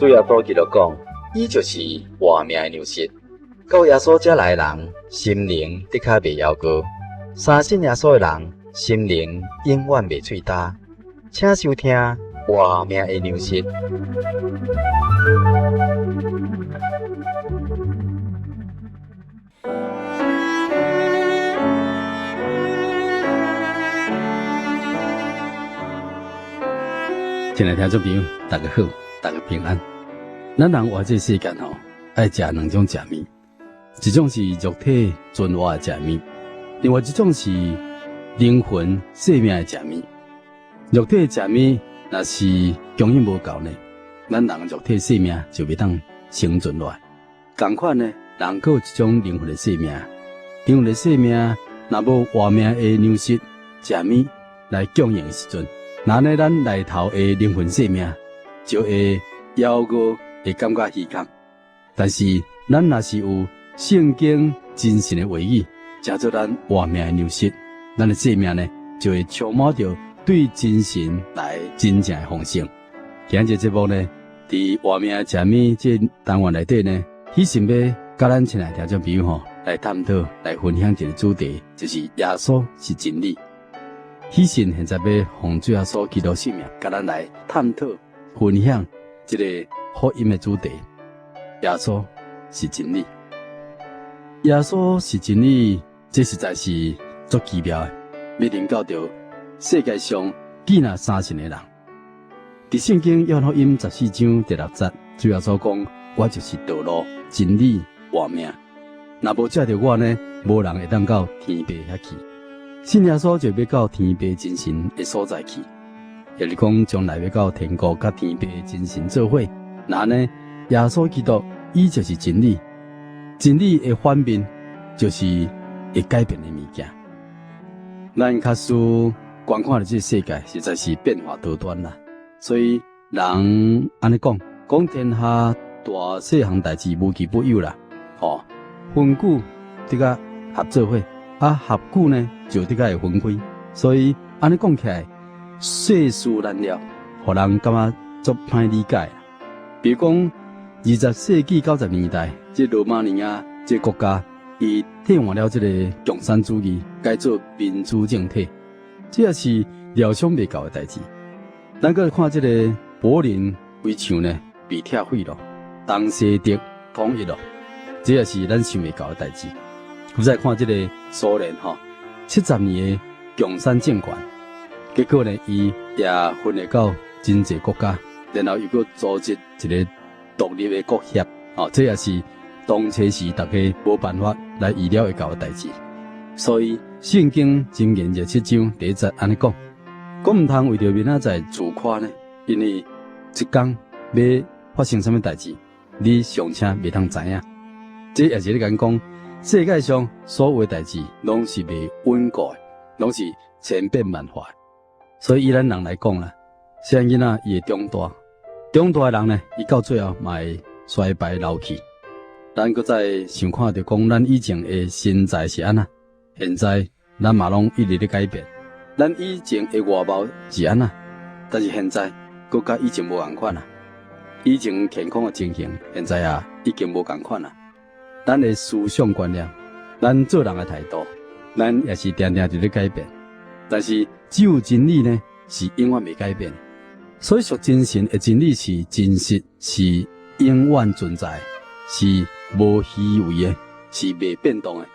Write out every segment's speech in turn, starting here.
主耶穌基督講，伊就是活命的糧食。到耶穌遮來的人，心靈的確袂枵餓；相信耶穌的人，心靈永遠袂喙焦。請收聽活命的糧食。親愛聽眾朋友，大家好，大家平安。咱人活這世間吼，愛食兩種食物，一種是肉體存活的食物，另外一種是靈魂生命的食物。肉體的食物若是供應無夠呢，咱人肉體生命就袂當生存落來。仝款呢，人閣有一種靈魂的生命，靈魂的生命若無活命的糧食食物來供應的時陣，那呢，咱內頭的靈魂生命就會枵餓，會感覺虛空。但是，咱若是有聖經真神的話語，成做咱活命的糧食，咱的生命呢，就會充滿著對真神來真正的豐盛。今日節目呢，佇活命的食物這單元內底呢，彼想欲佮咱親愛聽眾朋友吼來探討、來分享一个主題，就是耶穌是真理。彼信現在欲奉主耶穌基督聖名，佮咱來探討、分享這个福音的主題。耶穌是真理，耶穌是真理，這實在是足奇妙的。欲臨到著世界上既若相信的人，佇聖經約翰福音14章第6節，主耶穌講：我就是道路、真理、活命。若無藉著我呢，無人會當到天父遐去。信耶穌就欲到天父真神的所在去，也就是講將來欲到天國佮天父真神做伙。那呢，耶穌基督伊就是真理，真理的反面就是會改變的物件。咱假使觀看著這个世界，實在是變化多端啦。所以人按呢講，講天下大細項代誌無奇不有啦。吼，分久得佮合做伙。啊，合久呢就得較會分開，所以按呢講起來，世事難料，予人感覺足歹理解。比如講，20世紀90年代，這羅馬尼亞這個國家，伊替換了這个共產主義，改做民主政體，這也是料想袂到的代誌。咱閣看這个柏林圍牆呢，被拆毀了，東西德統一了，這也是咱想袂到的代誌。閣再看這个蘇聯吼，70年的共產政權，結果呢，伊也分裂到真濟國家，然後又閣組織一个獨立的國協，吼，這也是當初時大家無辦法來預料會到的代誌。所以聖經箴言27章第一節按呢講，講毋通為著明仔載自誇呢，因為一工欲發生啥物代誌，你尚且袂通知影。這也是咧共講。世界上所有的代誌攏是袂穩固的，攏是千變萬化的。所以以咱人來講啦，細漢囡仔伊會長大，長大的人呢，伊到最後嘛會衰敗老去。咱閣再想看著講，咱以前的身材是按怎，現在咱嘛攏一直咧改變。咱以前的外貌是按怎，但是現在閣佮以前無仝款啊。以前健康的情形，現在啊已經無仝款啊。咱的思想觀念，咱做人的態度，咱也是定定佇咧改變。但是只有真理呢，是永遠袂改變的。所以屬真神的真理是真實，是永遠存在，是無虛偽的，是袂變動的。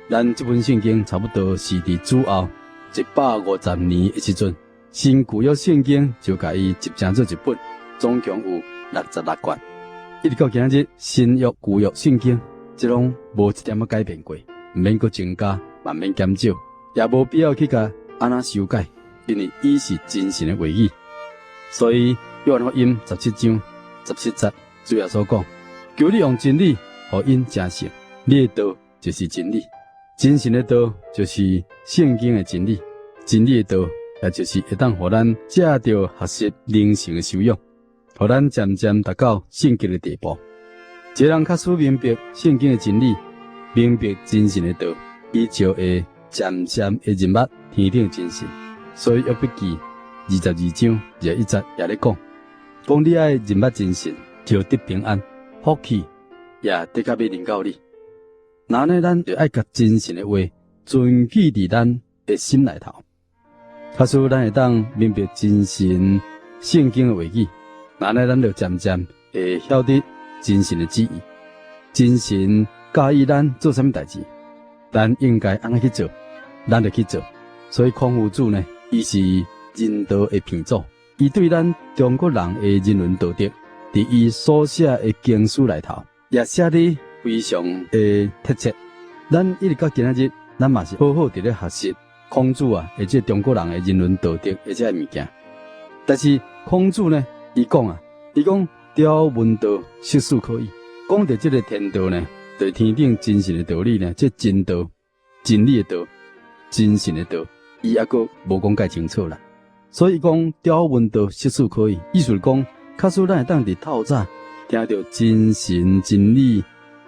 咱這本聖經差不多是佇主後150年的時陣，新舊約聖經就共伊集成做一本，總共有66卷。一直到今日，新約、舊約聖經。這攏無一點仔改變過，毋免閣增加，嘛毋免減少，也無必要去共按怎修改，因為伊是真神的話語。所以約翰福音17章17節，主耶穌講：求你用真理，予𪜶成聖，你的道就是真理，真神的道就是聖經的真理，真理的道也就是會當予咱藉著學習靈性的修養，予咱漸漸達到聖潔的地步。一個人假使明白聖經的真理，明白真神的道，伊就會漸漸會認捌天頂的真神。所以約伯記22章21節也咧講，講你愛認捌真神，就得平安，福氣也的確欲臨到你。那呢，咱就愛共真神的話存記佇咱的心內頭。假使咱會當明白真神聖經的話語，那呢，咱就漸漸會曉得真神的旨意。真神教意咱做啥物代誌，咱應該按怎去做，咱就去做。所以孔夫子呢，伊是仁道的鼻祖，伊對咱中國人的人倫道德，佇伊所寫的經書內頭，也寫得非常的貼切。咱一直到今仔日，咱嘛是好好佇咧學習孔子啊，或者中國人的人倫道德的這个物件。但是孔子呢，伊講啊，伊講雕聞道，識事可以。講著這个天道呢，就是天頂真神的道理呢，這真道、真理的道、真神的道，伊猶閣無講蓋清楚啦。所以講雕聞道，識事可以，意思是講，假使咱會當佇透早聽著真神真理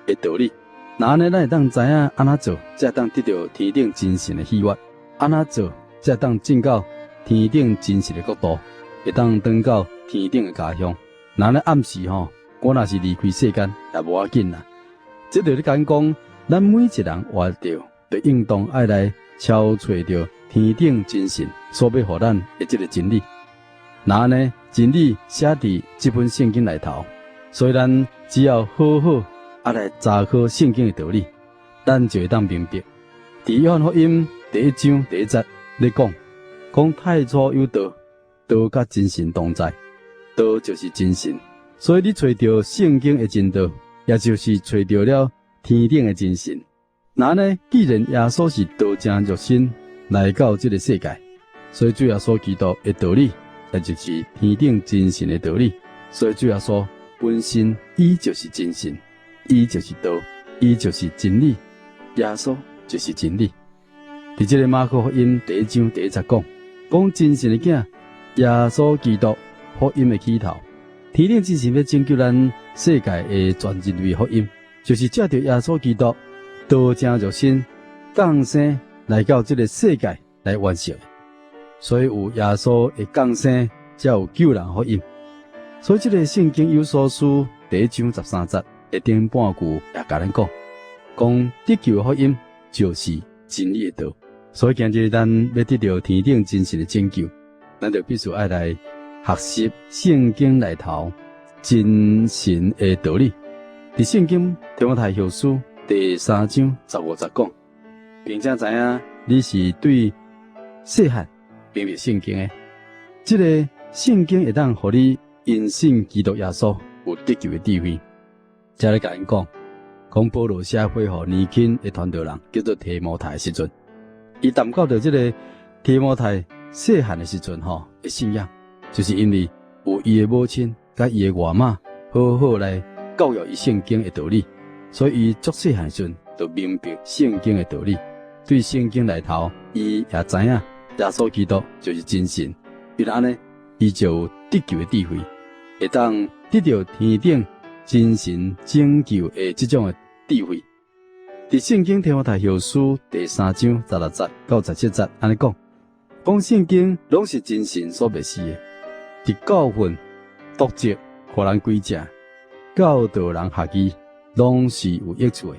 的道理，那按呢咱會當知影按怎做，才會當得著天頂真神的喜悅；按怎做，才會當進到天頂真神的國度，會當轉到天頂的家鄉。那按呢暗時吼，我若是離開世間也無要緊啦。這就咧講講，咱每一人活著，就應當愛來敲揣著天頂真神所欲予咱的這个真理。那按呢，真理寫佇這本聖經內頭，所以咱只要好好啊來查考聖經的道理，咱就會當明白。佇約翰福音第一章第一節咧講，講太初有道，道佮真神同在，道就是真神。所以你揣著聖經的真道，也就是揣著了天頂的真神。那呢，既然耶穌是道成肉身來到這个世界，所以主耶穌基督的道理，也就是天頂真神的道理。所以主耶穌本身，伊就是真神，伊就是道，伊就是真理。耶穌就是真理。佇這个馬可福音第一章第一節講，講真神的囝耶穌基督福音的起頭。天頂真神欲拯救咱世界的全人類福音，就是藉著耶穌基督道成肉身降生來到這个世界來完成。所以有耶穌的降生，才有救人福音。所以這个聖經以弗所書第一章13節的頂半句也共咱講，講得救的福音就是真理的道。所以今日咱欲得著天頂真神的拯救，咱就必須愛來學習聖經內頭真神的道理。佇聖經提摩太後書第三章15節講，並且知影你是對細漢明白聖經的，這个聖經會當予你因信基督耶穌有得救的智慧。這咧共𪜶講，講保羅寫批予年輕的傳道人叫做提摩太的時陣，伊談到著這个提摩太細漢的時陣吼的信仰，就是因為有伊的母親佮伊的外媽好好來教育伊聖經的道理，所以伊足細漢時陣就明白聖經的道理。對聖經內頭，伊也知影耶穌基督就是真神，因按呢，伊就有得救的智慧，會當得著天頂真神拯救的這種的智慧。佇聖經提摩太後書第三章16節到17節，按呢講，講聖經攏是真神所默示的，佇教訓、督責、予人歸正、教導人學義，攏是有益處的。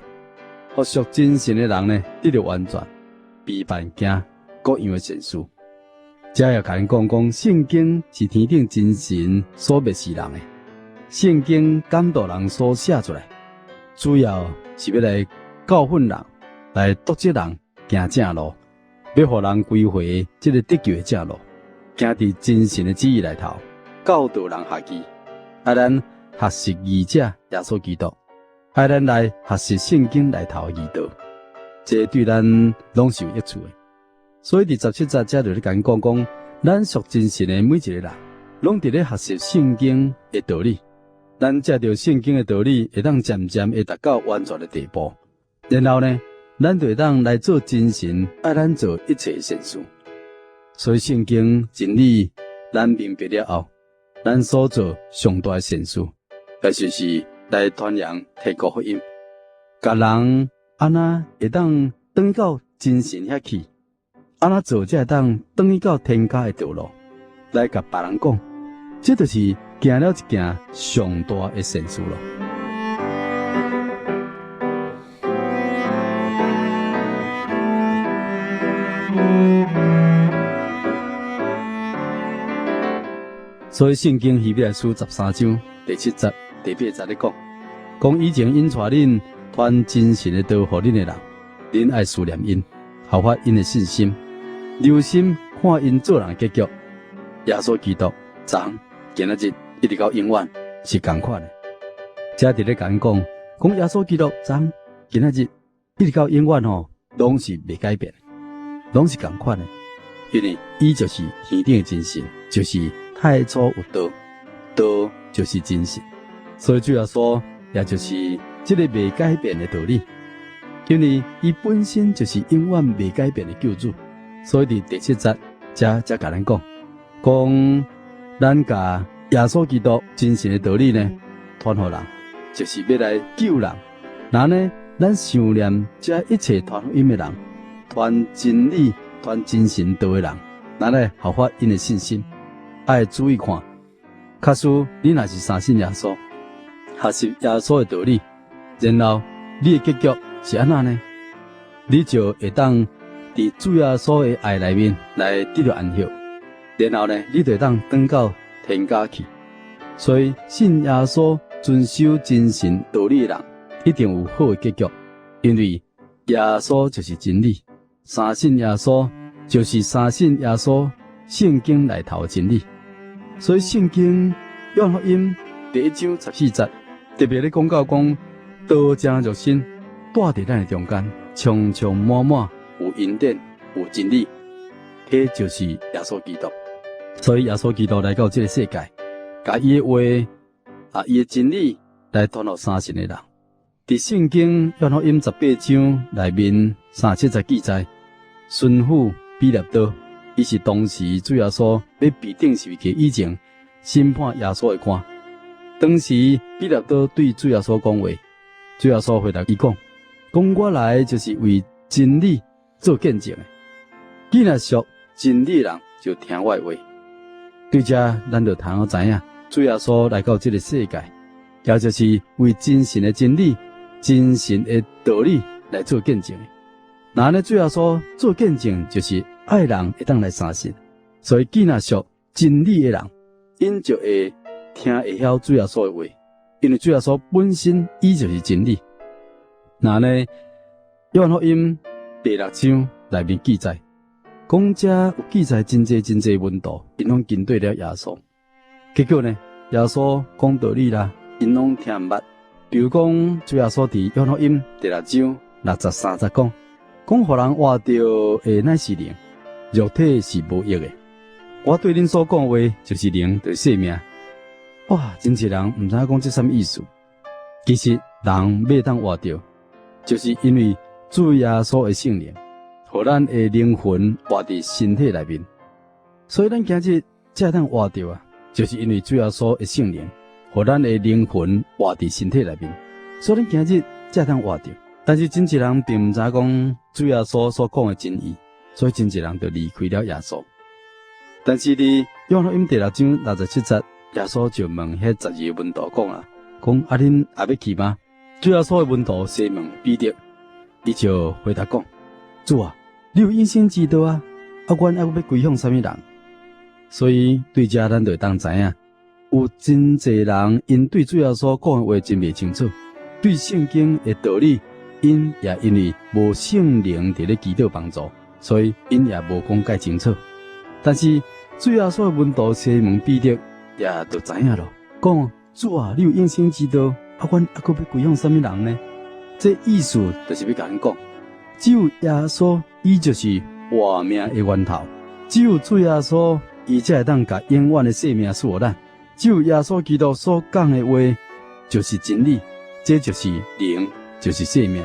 予屬真神的人呢，得著完全，備辦行各樣的善事。這也共𪜶講講，聖經是天頂真神所默示人的，聖經感動人所寫出來，主要是欲來教訓人，來督責人行正路，欲予人歸回這个得救的正路，行佇真神的旨意內頭，教導人學義，愛咱學習義者耶穌基督，愛咱來學習聖經內頭的義道，這對咱攏是有益處的。所以佇17節這就咧共𪜶講講，咱屬真神的每一個人，攏佇咧學習聖經的道理。咱藉著聖經的道理，會當漸漸會達到完全的地步。然後呢，咱就會當來做真神愛咱做一切善事。所以聖經真理，咱明白了後，咱所做上大的善事，也就是來傳揚天國福音，共人按怎會當轉到真神遐去，按怎做才會當轉去到天家的道路，來共別人講，這就是行了一件上大的善事咯。所以聖經希伯來書13章第七節、第八節咧講，講以前𪜶帶恁傳真神的道予恁的人，恁愛思念𪜶，效法𪜶的信心，留心看𪜶做人的結局。耶穌基督昨、今仔日一直到永遠是仝款的。這佇咧共阮講，講耶穌基督昨、今仔日一直到永遠吼，攏是袂改變，攏是仝款的。因為伊就是天頂的真神，就是太初有道，道就是真神。所以主耶穌也就是這個袂改變的道理，因為伊本身就是永遠袂改變的救主。所以佇第七節，才才共咱講，講咱共耶穌基督真神的道理呢，傳予人，就是欲來救人。那呢，咱想念這一切傳福音的人，傳真理、傳真神道的人，咱來效法𪜶的信心，愛注意看。假使你若是相信耶穌，學習耶穌的道理，然後你的結局是按怎呢？你就會當佇主耶穌的愛內面來得著安息，然後呢，你就會當轉到天家去。所以信耶穌、遵守真神道理的人，一定有好的結局，因為耶穌就是真理。相信耶穌就是相信耶穌聖經內頭的真理。所以聖經約翰福音第1章14節特別咧講到講，道成肉身，住佇咱的中間，充充滿滿有恩典有真理，彼就是耶穌基督。所以耶穌基督來到這個世界，共伊的話啊，伊的真理來傳予相信的人。佇聖經約翰福音18章內面37節記載，巡撫彼拉多，伊是當時主耶穌欲被釘十字架以前審判耶穌的官。當時彼拉多對主耶穌講話，主耶穌回答伊講：講我來就是為真理做見證的。既若屬真理的人，就聽我的話。對這，咱就通知影，主耶穌來到這個世界，也就是為真神的真理、真神的道理來做見證的。那呢，主耶穌做見證，就是愛人會當來相信。所以，既若屬真理的人，𪜶就會聽會曉主耶穌的話，因為主耶穌本身伊就是真理。那呢，約翰福音第6章內面記載，講這有記載真濟真濟門徒，𪜶攏跟綴了耶穌。結果呢，耶穌講道理啦，𪜶攏聽毋捌。比如講，主耶穌佇約翰福音第六章63節講，講予人活著的乃是靈，肉體是無益的。我對恁所講的話，就是靈，就是生命。哇，真濟人毋知影講這啥物意思。其實人欲當活著，就是因為主耶穌的聖靈，予咱的靈魂活佇身體內面。所以咱今日才會當活著啊，就是因為主耶穌的聖靈，予咱的靈魂活佇身體內面。所以咱今日才會當活著。但是真濟人並毋知影講主耶穌所講的真義，所以真濟人就離開了耶穌。但是佇約翰福音第六章67節，耶穌就問彼12個門徒講啊，講啊恁也欲去嗎？主耶穌的門徒西門彼得，伊就回答講：主啊，你有永生之道啊，啊，阮猶閣欲歸向啥物人？所以對這咱就會當知影，有真濟人𪜶對主耶穌講的話真袂清楚，對聖經的道理，𪜶也因為無聖靈佇咧祈禱幫助，所以𪜶也無講解清楚。但是主耶穌的門徒西門彼得也就知影咯，講主啊，你有永生之道，啊，阮猶閣欲歸向啥物人呢？這意思就是欲共阮講，只有耶穌，伊就是活命的源頭；只有主耶穌，伊才會當共永遠的生命賜予咱。只有耶穌基督所講的話，就是真理，這就是靈，就是生命，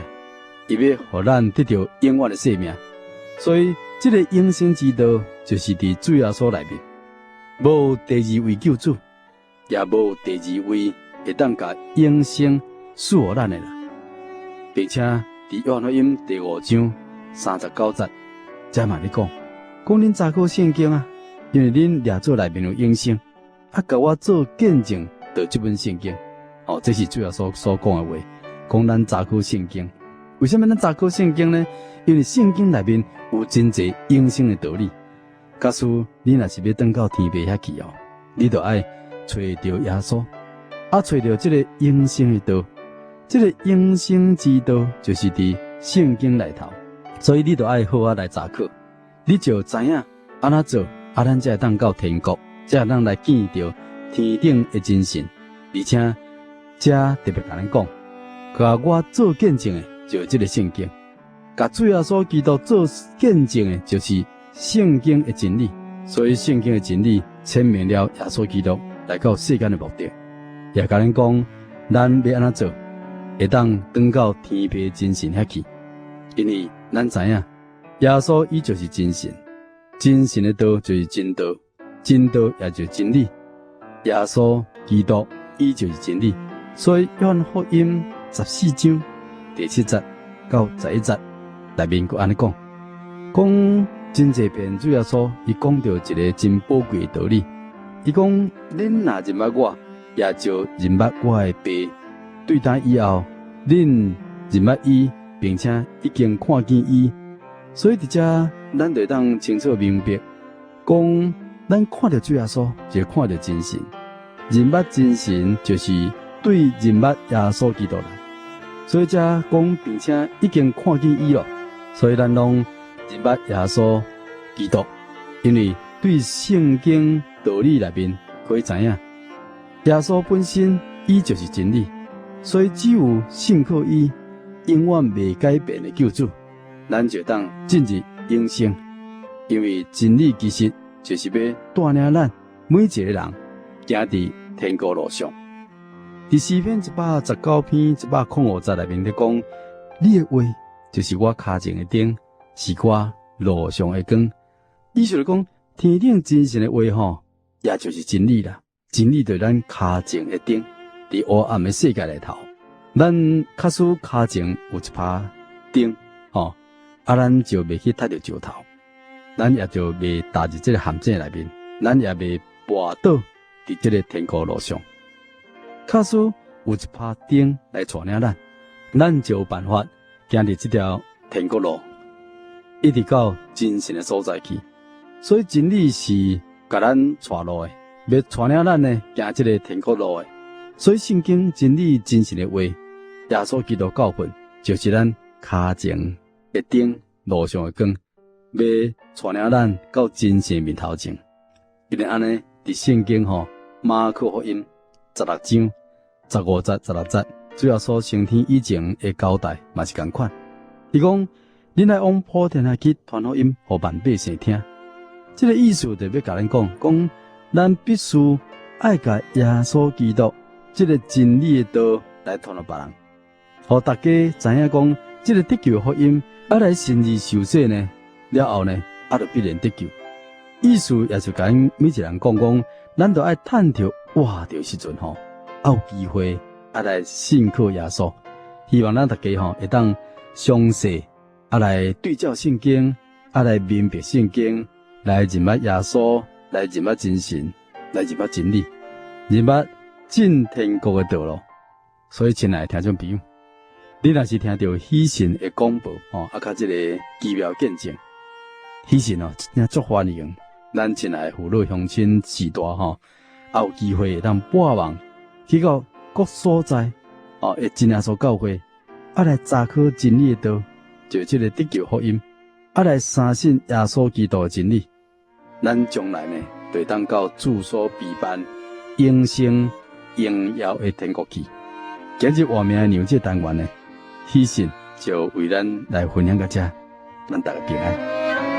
伊欲予咱得著永遠的生命。所以，這個永生之道就是佇主耶穌內面，無第二位救主，也無第二位會當共永生賜予咱的啦。並且佇約翰福音第5章39節，這嘛咧講，講恁查考聖經啊，因為恁掠做內面有永生，啊，共我做見證的這本聖經。哦，這是主耶穌所講的話，講咱查考聖經。為什麼咱查考聖經呢？因為聖經內面有真濟永生的道理。假使你若是欲轉到天父遐去哦，你就愛揣著耶穌，啊，揣著這個永生的道，這個永生之道就是佇聖經內頭，所以你就愛好好來查考，你就知影按怎做，啊，咱才會當到天國，才會當來見著天頂的真神，而且遮特別共咱講，共我做見證的，就是這個聖經，共主耶穌基督做見證的，就是聖經的真理。所以聖經的真理闡明了耶穌基督來到世間的目的，也共咱講，咱欲按怎做，會當轉到天父真神遐去。因為咱知影，耶穌伊就是真神，真神的道就是真道，真道也就是真理。耶穌基督伊就是真理，所以約翰福音14章第7節到11節內面閣按呢講，講真濟遍主耶穌伊講著一个真寶貴的道理，伊講恁若認捌我，也就認捌我的爸。對今以後，恁認捌伊，並且已經看見伊。所以佇遮，咱就會當清楚明白，講咱看著主耶穌，就看著真神；認捌真神，就是對認捌耶穌基督來。所以遮講，並且已經看見伊囉。所以咱攏認捌耶穌基督，因為對聖經道理內面可以知影，耶穌本身伊就是真理，所以只有信靠伊，永遠袂改變的救主，咱就當進入永生。因為真理其實就是欲帶領咱每一个人行佇天國路上。佇詩篇119篇105節內面咧講，你的話就是我跤前的燈，是我路上的光。意思就講，天頂真神的話吼，也就是真理啦。真理就是咱跤前的燈，佇黑暗的世界內頭，咱假使跤前有一拍燈，吼，啊，咱就袂去踢著石頭，咱也就袂踏入這个陷阱內面，咱也袂跋倒佇這个天國路上。假使有一拍燈來帶領咱，咱就有辦法行佇這條天國路，一直到真神的所在去。所以真理是共咱帶路的，欲帶領咱呢行這个天國路的。所以聖經真理真神的話，耶穌基督教訓，就是咱跤前的燈，路上的光，欲帶領咱到真神面頭前。因為按呢，佇聖經吼馬可福音16章15節16節，主耶穌升天以前的交代嘛是仝款。伊講，恁愛往普天下去傳福音，予萬百姓聽。這个意思就欲共咱講，講咱必須愛共耶穌基督這个真理的道來傳予別人，予大家知影講，這个得救的福音，愛來信認受洗呢，了後呢，啊，就必然得救。意思也是共每一个人講講，咱都愛趁著活著時陣吼，有機會愛來信靠耶穌。希望咱大家吼會當詳細啊來對照聖經，啊來明白聖經，來認捌耶穌，來認捌真神，來認捌真理，認捌進天國的道路。所以，親愛的聽眾朋友，你若是聽著喜訊的廣播吼，啊，佮這个奇妙見證，喜訊哦，真正足歡迎。咱親愛的父老鄉親序大吼，啊有機會會當播網去到各所在哦，的真耶穌教會，啊來查考真理的道，就這个得救福音，啊來相信耶穌基督的真理，咱將來呢，就會當到主所備辦永生榮耀的天國去。今日活命的羊這個單元呢，喜訊就為咱來分享到遮，咱大家平安。